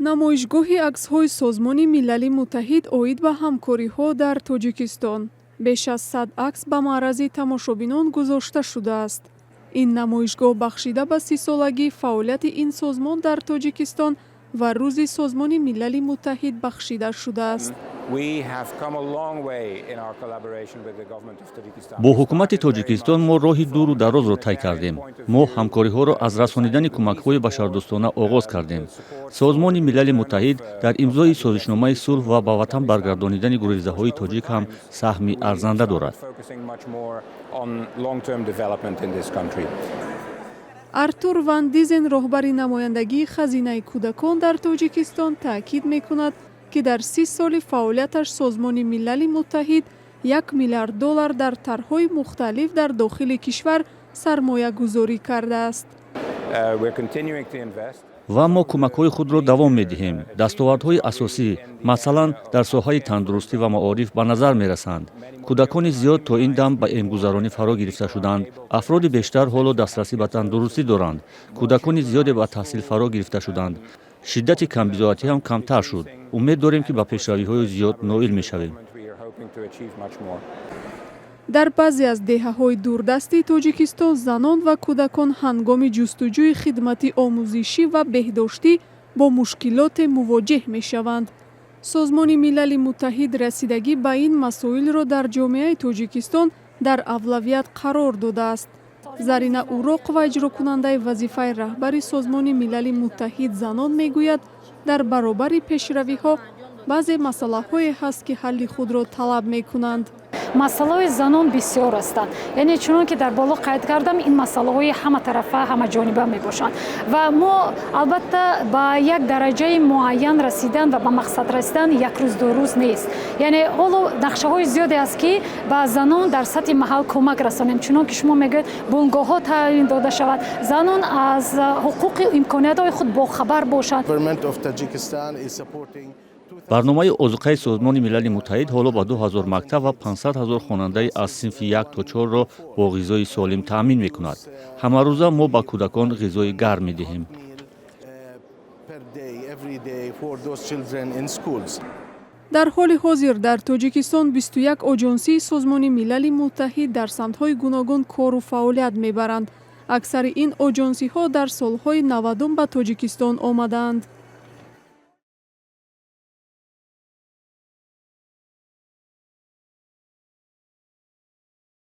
Намоишгоҳи аксҳои Созмони Милали Муттаҳид оид ба ҳамкориҳо дар Тоҷикистон. Беш аз 100 акс ба маърази тамошобинон гузошта шудааст. Ин намоишгоҳ бахшида ба 30-солагии фаъолияти ин созмон дар Тоҷикистон ва Рӯзи Созмони Милали Муттаҳид бахшида шудааст. Бо ҳукумати Тоҷикистон мо роҳи дуру дарозро тай кардем. Мо ҳамкориҳоро аз расонидани кӯмакҳои башардӯстона оғоз кардем. Созмони Милали Муттаҳид дар имзои созишномаи сулҳ ва ба ватан баргардонидани гурезаҳои тоҷик ҳам саҳми арзанда дорад. Артур Ван Дизен, роҳбари намояндагии Хазинаи кӯдакон дар Тоҷикистон, таъкид мекунад, ки дар 30 соли фаъолияташ Созмони Милали Муттаҳид 1 миллиард доллар дар тарҳҳои мухталиф дар дохили кишвар сармоягузорӣ кардааст. Ва мо кӯмакҳои худро давом медиҳем. Дастовардҳои асосӣ, масалан, дар соҳаи тандурустӣ ва маориф ба назар мерасанд. Кӯдакони зиёд то ин дам ба эмгузаронӣ фаро гирифта шуданд. Афроди бештар ҳоло дастрасӣ ба тандурустӣ доранд. Кӯдакони зиёде ба таҳсил фаро гирифта шуданд. Шиддати камбизоатӣ ҳам камтар шуд. Умед дорем, ки ба пешравиҳои зиёд ноил мешавем. Дар баъзе аз деҳаҳои дурдасти Тоҷикистон занон ва кӯдакон ҳангоми ҷустуҷӯи хидмати омӯзишӣ ва беҳдоштӣ бо мушкилоте мувоҷеҳ мешаванд. Созмони Милали Муттаҳид расидагӣ ба ин масоилро дар ҷомеаи Тоҷикистон дар авлавият қарор додааст. Зарина Уроқова, иҷрокунандаи вазифаи раҳбари Созмони Милали Муттаҳид занон, мегӯяд, дар баробари пешравиҳо баъзе масъалаҳое ҳаст, ки ҳалли худро талаб мекунанд. Масъалаҳои занон бисёр ҳастанд. Яъне, чунон ки дар боло қайд кардам, ин масъалаҳои ҳаматарафа, ҳамаҷониба мебошанд ва мо, албатта, ба як дараҷаи муайян расидан ва ба мақсад расидан як рӯз, ду рӯз нест. Яъне ҳоло нақшаҳои зиёде аст, ки ба занон дар сатҳи маҳал кӯмак расонем. Чунон ки шумо мегӯед, бунгоҳҳо таъин дода шавад, занон аз ҳуқуқи имкониятҳои худ бохабар бошанд. Барномаи озуқаи Созмони Милали Муттаҳид ҳоло ба 2000 мактаб ва 500 ҳазор хонандаи аз синфи як то чорро бо ғизои солим таъмин мекунад. Ҳамарӯза мо ба кӯдакон ғизои гарм медиҳем. Дар ҳоли ҳозир дар Тоҷикистон 21 оҷонсии Созмони Милали Муттаҳид дар самтҳои гуногун кору фаъолият мебаранд. Аксари ин оҷонсиҳо дар солҳои 90-ум ба Тоҷикистон омадаанд.